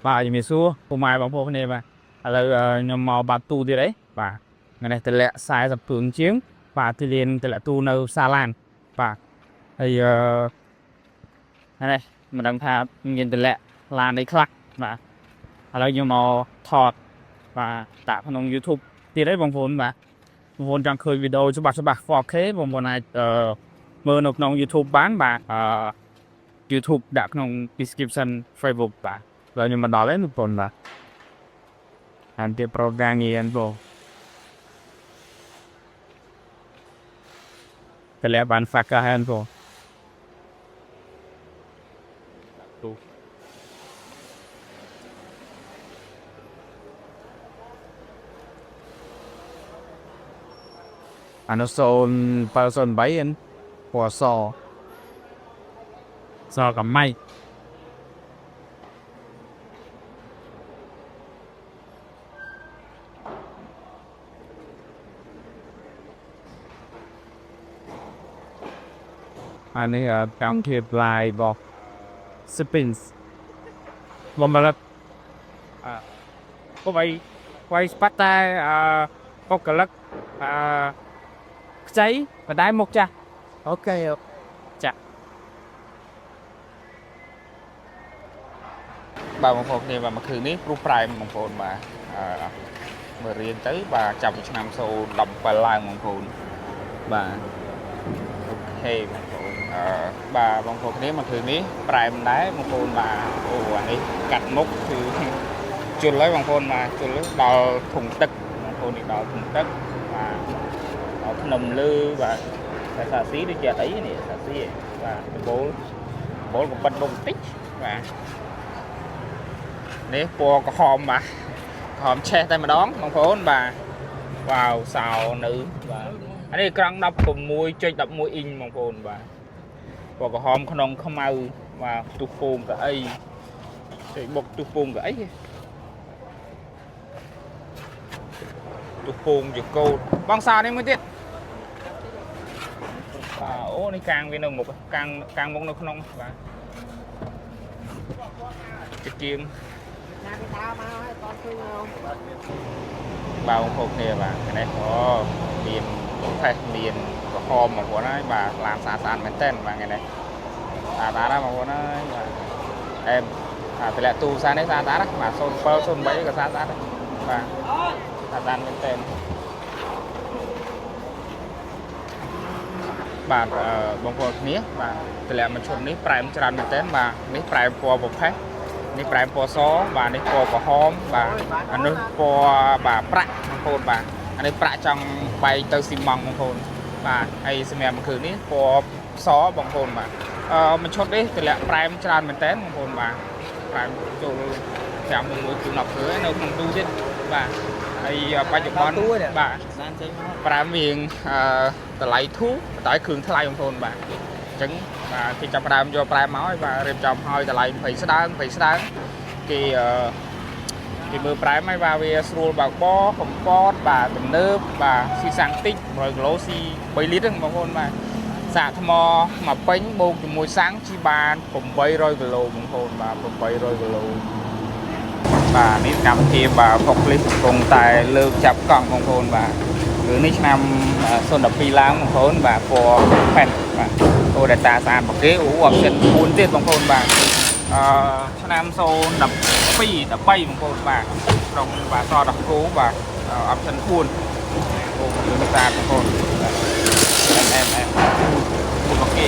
បាទជំរាបសួរពុកម៉ែបងប្អូនគ្នាបាទឥឡូវខ្ញុំមកបាត់ទូទៀតអីបាទថ្ងៃនេះតម្លាក់40គ្រឿងជាងបាទទីលានតម្លាក់ទូនៅសាឡានបាទហើយថ្ងៃនេះមិនដឹងថាមានតម្លាក់ឡានអីខ្លះបាទឥឡូវខ្ញុំមកថតបាទដាក់ក្នុង YouTube ទៀតអីបងប្អូនបាទបងប្អូនចង់ឃើញវីដេអូច្បាស់ច្បាស់ 4K បងប្អូនអាចមើលនៅក្នុង YouTube បានបាទYouTube ដាក់ក្នុង description Facebook បាទ แล้วខ្ញុំមកដល់ហើយបងប្អូនបាទអានទៀតប្រូការងារបងតម្លាក់បាន fucker ហើយបងទូអានោះសូន7 08អិនពណ៌សសកំម៉ៃអានេះកម្មវិធី live របស់ Spins មកមកអឺក៏ໄວໄວស្បាត់តែអឺបុគ្គលិកអឺខ្ចីបណ្តែមុខចាស់ អូខេ ចាស់បាទបងប្អូនគ្នាបាទមកគឺនេះព្រោះប្រែមបងប្អូនបាទអឺមើលរៀងទៅបាទចាប់ពីឆ្នាំ017ឡើងបងប្អូនបាទអូខេបងប្អូនអឺបាទបងប្អូនគ្នាមកគឺនេះប្រែមដែរបងប្អូនបាទអូអានេះកាត់មុខគឺជុលហើយបងប្អូនបាទជុលដល់ធុងទឹកបងប្អូននេះដល់ធុងទឹកបាទដល់ភ្នំលើបាទតែសាស៊ីដូចជាអត់អីនេះសាស៊ីឯងបាទដបូលដបូលកំប៉ិតមុខបន្តិចបាទនេះពណ៌ក្រហមបាទក្រហមឆេះតែម្ដងបងប្អូនបាទវ៉ាវសោនៅបាទអានេះក្រង់16.11អ៊ីងបងប្អូនបាទពណ៌ក្រហមក្នុងខ្មៅបាទផ្ទុះពូមកអីចុចបុកផ្ទុះពូមកអីផ្ទុះពូជាកោតបងសោនេះមួយទៀតបាទអូនេះកាងវានៅមុខកាងកាងមុខនៅក្នុងបាទជាគៀង ណាគេដើរមកហើយតន់ឃើញមក បាទបងប្អូនគ្នាបាទថ្ងៃនេះអូមានផេះមានក្រហមបងប្អូនហើយបាទឡានស្អាតស្អាតមែនតើបាទថ្ងៃនេះស្អាតស្អាតណាស់បងប្អូនហើយបាទអែមអាតម្លាក់ទូផ្សារនេះស្អាតស្អាតណាស់បាទ07 08ក៏ស្អាតស្អាតដែរបាទស្អាតស្អាតមែនតើបាទអឺបងប្អូនគ្នាបាទតម្លាក់មួយឈុតនេះប្រែមច្រើនមែនតើបាទនេះប្រែមពណ៌ប្រផេះនេះប្រែមពណ៌សបាទនេះពណ៌ក្រហមបាទអានោះពណ៌បាទប្រាក់បងប្អូនបាទអានេះប្រាក់ចង់បែកទៅស៊ីម៉ង់បងប្អូនបាទហើយសម្រាប់មួយគ្រឿងនេះពណ៌សបងប្អូនបាទអឺមួយឈុតនេះតម្លាក់ប្រែមច្រើនមែនតើបងប្អូនបាទប្រែមចូល5 6គ្រឿង10គ្រឿងនៅក្នុងទូទៀតបាទហើយបច្ចុប្បន្នបាទ បានចេញមក ប្រាំរៀងអឺតម្លៃធូរតែគ្រឿងថ្លៃបងប្អូនបាទអញ្ចឹងបាទគេចាប់ផ្ដើមយកប្រែមកហើយបាទរៀបចំឲ្យតម្លៃ20ស្ដើង20ស្ដើងគេអឺគេមើលប្រែមហើយបាទវាស្រួលបើកបរកំពតបាទទំនើបបាទស៊ីសាំងតិច100គីឡូស៊ី3លីត្រហ្នឹងបងប្អូនបាទសាកថ្មមកពេញបូកជាមួយសាំងជីបាន800គីឡូបងប្អូនបាទ800គីឡូបាទនេះកម្មវិធីបាទផុកលីសកំពុងតែលើកចាប់កង់បងប្អូនបាទ គឺនេះឆ្នាំ012ឡើងបងប្អូនបាទពណ៌ផេះបាទអូ data ស្អាតមកគេអូ option 4ទៀតបងប្អូនបាទអឺឆ្នាំ012 13បងប្អូនបាទក្នុងបាទសដោះគោបាទ option 4អូគឺស្អាតបងប្អូនបាទអែមអែមអែមមកគេ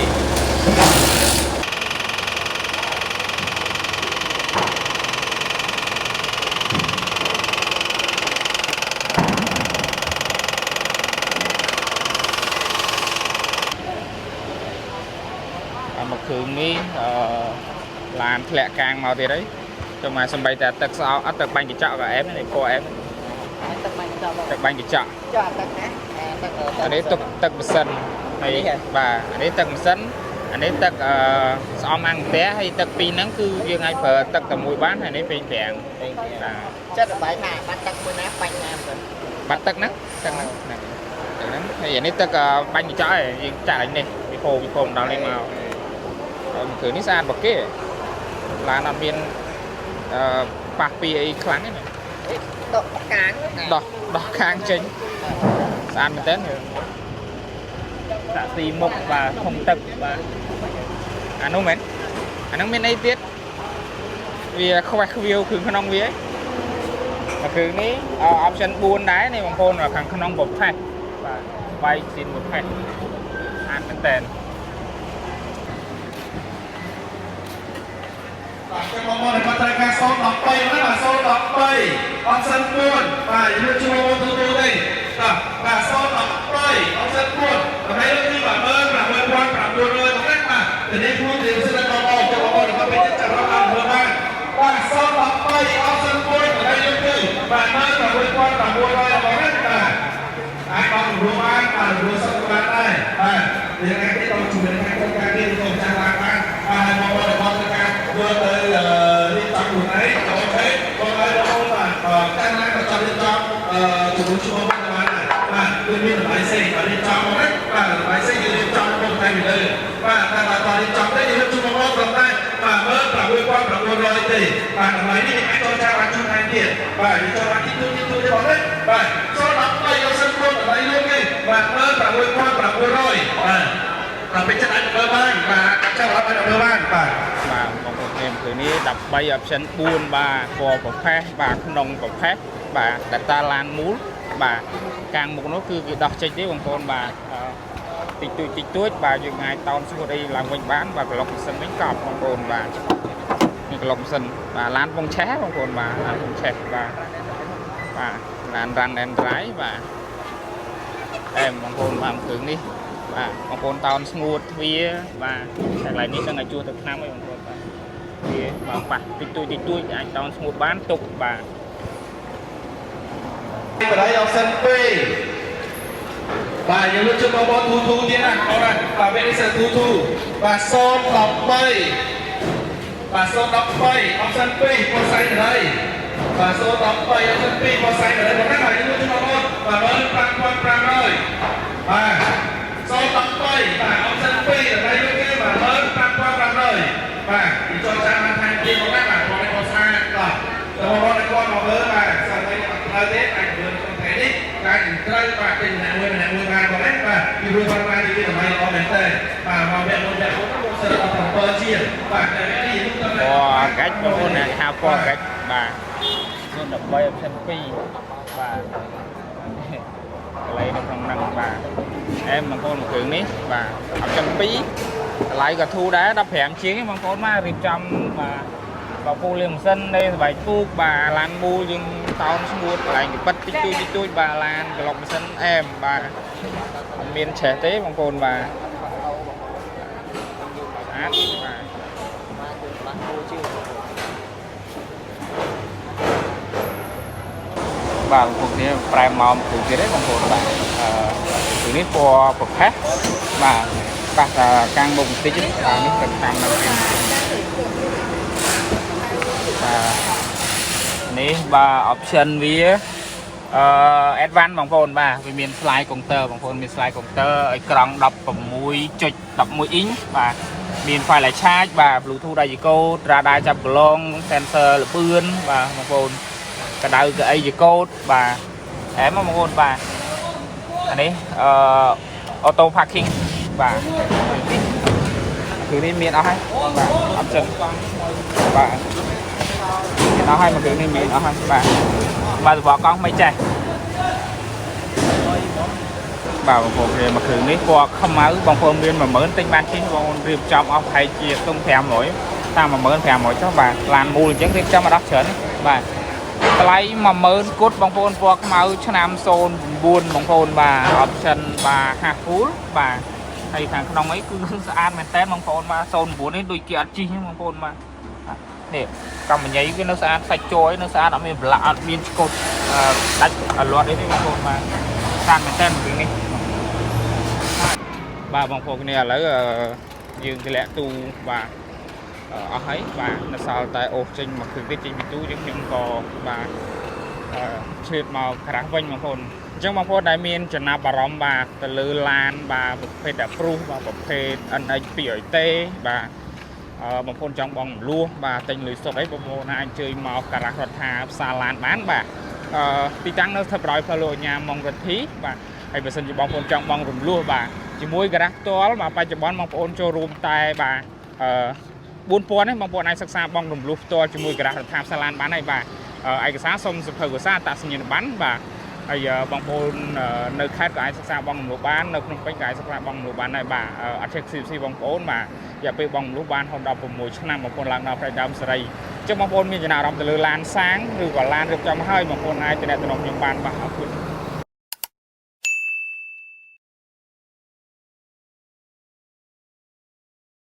អាមកគ្រឿងនេះអឺឡានធ្លាក់កាងមកទៀតអីចុះមកសំបីតែទឹកស្អោអត់ទឹកបាញ់កញ្ចក់ក៏អែមនេះពណ៌អែម ទឹកបាញ់ចប់ ទឹកបាញ់កញ្ចក់ ចុះទឹកណាទឹក អានេះទឹកទឹកម៉ាស៊ីនហើយបាទអានេះទឹកម៉ាស៊ីនអានេះទឹកអឺស្អំអាំងផ្ទះហើយទឹកពីរហ្នឹងគឺយើងអាចប្រើទឹកតែមួយបានហើយនេះពេញប្រាំងបាទ ចិត្តបាយថាបាត់ទឹកមួយណាបាញ់ណាទៅ បាត់ទឹកហ្នឹងទឹកហ្នឹងហ្នឹងទឹកហ្នឹងហើយអានេះទឹកបាញ់កញ្ចក់ឯងយើងចាក់ឲ្យនេះវាហូរវាហូរមកដល់នេះមកហើយមួយគ្រឿងនេះស្អាតបើគេឡានអត់មាន អឺប៉ះពីអីខ្លាំងទេណា ដកកាង ដោះដោះខាងចេញស្អាតមែនតើសាក់ស៊ីមុខបាទធំទឹកបាទអានោះមែនអាហ្នឹងមានអីទៀតវាខ្វេះខ្វៀវគ្រឿងក្នុងវាឯងមកគ្រឿងនេះ option 4ដែរនេះបងប្អូនខាងក្នុងប្រផេះបាទបែកស៊ីនប្រផេះស្អាតមែនតើ បាទចឹងបងប្អូនគាត់ត្រូវការ013ណាបាទ013 option 4បាទយើងជួបទូទូទេបាទបាទ013 option 4តម្លៃលើគឺ16900បងណាបាទទីនេះខ្លួនទីសិនបងប្អូនចឹងបងប្អូនគាត់ពេលចាប់រកអត់ធ្វើបានបាទ013 option 4តម្លៃលើគឺបាទ16900បងណាបាទអាចបងរួមបានបាទរួមសុខបានដែរបាទយើងអាចទៅជួយនឹងការការងាររបស់ចាស់បានបានបាទបងប្អូនរបស់ការយកទៅរៀបចំខ្លួនឯង OK បងឲ្យបងប្អូនបាទកាលណាក៏ចង់រៀបចំជំនួសឈ្មោះបានដែរបាទគឺមានតម្លៃផ្សេងបាទរៀបចំមកណាបាទតម្លៃផ្សេងយើងរៀបចំមកតែពីលើបាទតែបើតរៀបចំទេយើងរៀបជូនបងប្អូនត្រឹមតែបាទ16900ទេបាទតម្លៃនេះយើងអាចចរចាបានជូនថែមទៀតបាទយើងចរបានទីទូទីទូទេបងណាបាទចូល13យកសិនខ្លួនតម្លៃលក់ទេបាទ16900បាទដល់ពេលចិត្តអាចមើលបានបាទអាចចាប់รับអាចមើលបានបាទ បាទបងប្អូនគ្នាគឺនេះ13 option 4បាទពណ៌ប្រផេះបាទក្នុងប្រផេះបាទ data ឡានមូលបាទកាងមុខនោះគឺគេដោះចេញទេបងប្អូនបាទអឺតិចតួចតិចតួចបាទយើងអាចតោនស្ងួតអីឡើងវិញបានបាទក្លុកម៉ាស៊ីនវិញកប់បងប្អូនបាទនេះក្លុកម៉ាស៊ីនបាទឡានពងឆេះបងប្អូនបាទឡានពងឆេះបាទបាទឡាន run and drive បាទអែមបងប្អូនបាទគ្រឿងនេះបាទបងប្អូនតោនស្ងួតទ្វារបាទតែកន្លែងនេះដឹងឲ្យជួសទៅឆ្នាំអីបងប្អូនបាទវាបាទប៉ះតិចតួចតិចតួចអាចតោនស្ងួតបានទុកបាទ បរិយ option 2បាទយើងលើកជុំបងប្អូនទូទូទៀតណាបងណាបាទវគ្គនេះសិនទូទូបាទ013បាទ013 option 2ពណ៌សៃបរិយបាទ013 option 2ពណ៌សៃបរិយបងណាបាទយើងលើកជុំបងប្អូនបាទ15500បាទ013បាទ option 2តម្លៃលើគេបាទ15500បាទពីចរចាបានថែមទៀតបងណាបាទបងនេះបងស្អាតបាទបងប្អូនគាត់មកមើលបាទសើតែអត់ត្រូវទេអាចមើលក្នុងថ្ងៃនេះតែត្រូវបាទទិញម្នាក់មួយម្នាក់មួយបានបងណាបាទពីរួចបានបានទីតម្លៃល្អមែនតើបាទមកវគ្គមុនវគ្គមុនបងសិនអត់7ជាងបាទតែនេះយើង ពណ៌កាច់បងប្អូនណាគេហៅពណ៌កាច់បាទ013 option 2បាទកន្លែងនៅក្នុងហ្នឹងបាទអែមបងប្អូនមួយគ្រឿងនេះបាទ option 2តម្លៃក៏ធូរដែរ15ជាងឯងបងប្អូនបាទរៀបចំបាទបើពូលាងម៉ាស៊ីននៃសបែកពូកបាទឡានមូលយើងតោនស្ងួតកន្លែងកប៉ិតតិចតួចតិចតួចបាទឡានក្លុកម៉ាស៊ីនអែមបាទអត់មានឆេះទេបងប្អូនបាទស្អាតបាទ មកគឺបាក់មួយជើង បាទបងប្អូនគ្នាប្រែម៉ោមគ្រូទៀតទេបងប្អូនបាទអឺគ្រូនេះពណ៌ប្រផេះបាទប៉ះតែកាំងមុខបន្តិចទេបាទនេះទៅតាមនៅពេលបាទនេះបាទ option វាអឺ advance បងប្អូនបាទវាមាន slide counter បងប្អូនមាន slide counter អេក្រង់16.11អ៊ីងបាទមាន file charge បាទ Bluetooth ដៃកូដ radar ចាប់កន្លង sensor ល្បឿនបាទបងប្អូនកដៅកៅអីជាកូដបាទអែមបងប្អូនបាទអានេះអឺ auto parking បាទគឺនេះមានអស់ហើយបាទអត់ចឹងបាទមានអស់ហើយមកគ្រឿងនេះមានអស់ហើយបាទបាទសបកកង់មិនចេះបាទបងប្អូនគ្នាមកគ្រឿងនេះពណ៌ខ្មៅបងប្អូនមាន10000ទិញបានជិះបងប្អូនរៀបចំអស់ប្រហែលជាខ្ទង់500តាម15500ចុះបាទឡានមូលអញ្ចឹងរៀបចំមកដល់ច្រើនបាទតម្លៃ10000គត់បងប្អូនពណ៌ខ្មៅឆ្នាំ09បងប្អូនបាទ option បាទ half full បាទហើយខាងក្នុងអីគឺស្អាតមែនតើបងប្អូនបាទ09នេះដូចគេអត់ជិះទេបងប្អូនបាទនេះកម្មញ៉ៃវានៅស្អាតសាច់ជយនៅស្អាតអត់មានប្រឡាក់អត់មានឆ្កុតដាច់អលាត់អីទេបងប្អូនបាទស្អាតមែនតើរឿងនេះបាទបងប្អូនគ្នាឥឡូវយើងធ្លាក់ទូបាទអស់ហើយបាទនៅសល់តែអូសចេញមកគ្រឿងទៀតចេញពីទូយើងខ្ញុំក៏បាទឆ្លៀតមកក្រាស់វិញបងប្អូនអញ្ចឹងបងប្អូនដែលមានចំណាប់អារម្មណ៍បាទទៅលើឡានបាទប្រភេទ Prius បាទប្រភេទ NX 200T បាទ បងប្អូនចង់បង់រំលោះបាទទិញលុយសុទ្ធអីបងប្អូនអាចអញ្ជើញមកការ៉ាស់រដ្ឋាផ្សារឡានបានបាទអឺទីតាំងនៅស្ថិតប្រយផ្លូវលោកអញ្ញាម៉ុងរិទ្ធីបាទហើយបើសិនជាបងប្អូនចង់បង់រំលោះបាទជាមួយការ៉ាស់ផ្ទាល់បាទបច្ចុប្បន្នបងប្អូនចូលរួមតែបាទអឺ4000នេះបងប្អូនអាចសិក្សាបង់រំលោះផ្ទាល់ជាមួយការ៉ាស់រដ្ឋាផ្សារឡានបានហើយបាទឯកសារសុំសភៅកសាអត្តសញ្ញាណប័ណ្ណបាទហើយបងប្អូននៅខេត្តក៏អាចសិក្សាបង់រំលោះបាននៅភ្នំពេញក៏អាចសិក្សាបង់រំលោះបានដែរបាទអត់ចេះ CC បងប្អូនបាទរយៈពេលបង់រំលោះបានរហូតដល់6ឆ្នាំបងប្អូនឡើងដល់ប្រៃដើមសេរីអញ្ចឹងបងប្អូនមានចំណាប់អារម្មណ៍ទៅលើឡានសាងឬក៏ឡានរៀបចំហើយបងប្អូនអាចទំនាក់ទំនងខ្ញុំបានបាទអរគុណ។